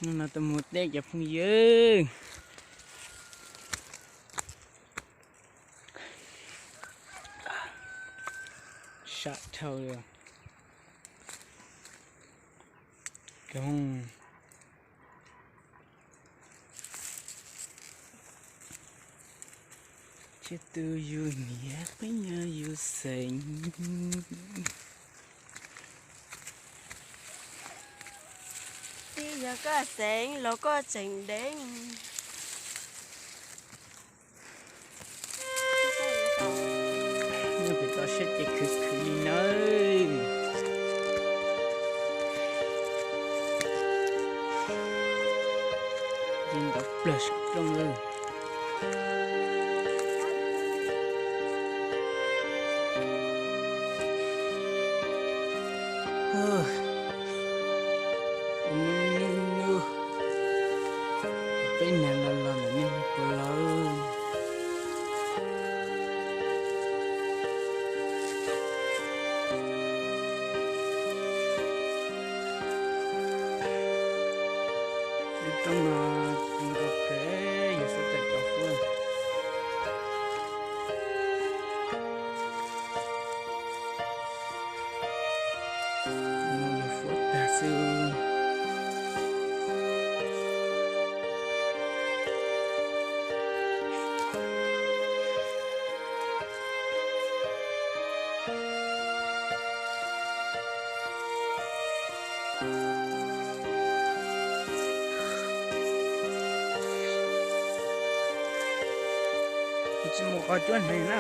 No tau mus teb cov phooj ywg. Sab dhau li. Tsiaj tus yus niam, peb nyob yus xeem. Twb yog koj xeem los koj tseem deev. Nyob pem toj siab ces khwv khwv li nawb. Ces ntov plawg rooj lawm. Nub nub nub, peb nag los los ntawm nej puas lawm? Lub roob no zoo nkauj kawg, yog xub tais cov huab. Yog huab tag xwb. Tsis mus qhov cuab hneev na.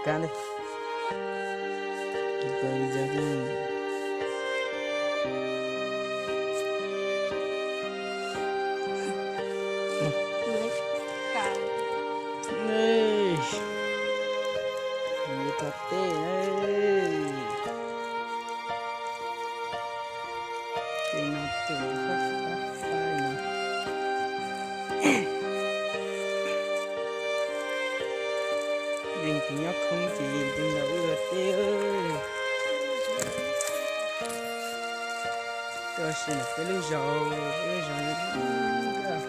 Kab li. Tog teb. Tej no tus fab fab fab no. Yeej tsis nyob khoob ces yeej tus ntawd wb ua teb. Koj sim peb lub zos, peb lub zos nkaj,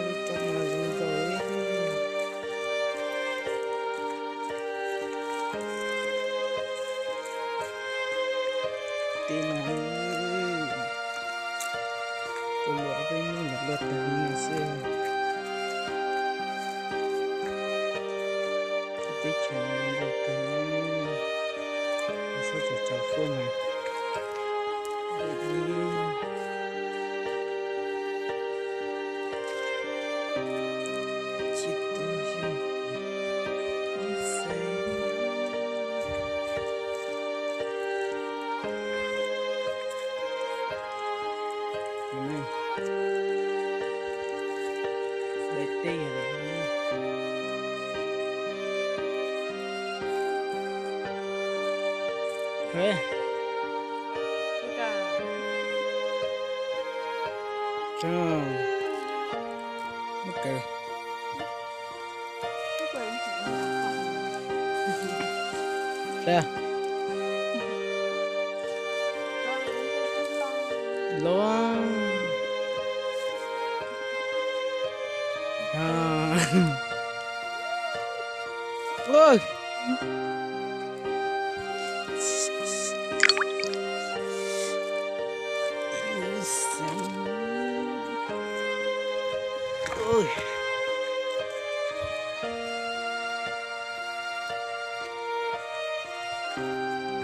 lub roob no zoo nkauj li. Tej no ua luaj peb hnub los luaj tag li no xwb. Teb chaws no zoo nkauj kawg, txhob tso tso huab mas. Los.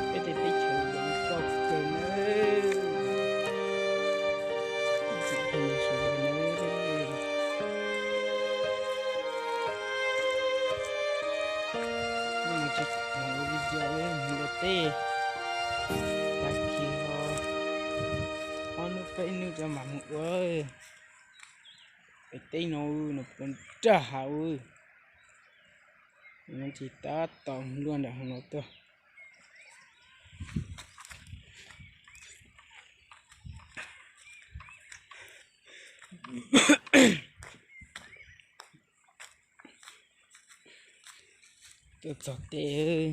Peb tej teb chaws zoo nkauj kawg nawb. Tseem pheej sawv daws nawb. Hnub no tsis mus li Cia li mus dua teb, tag kis ho ob hnub peb hnub rau mam mus ua. Pem teb no nws puas nrag hav, ces tab tom luaj nram hauv no tuaj. Tuaj txog teb,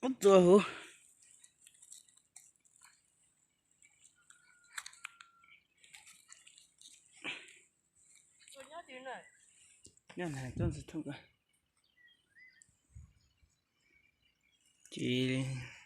ub, tuaj huv. Nyob na, tuaj ntxiv thooj ko. Ces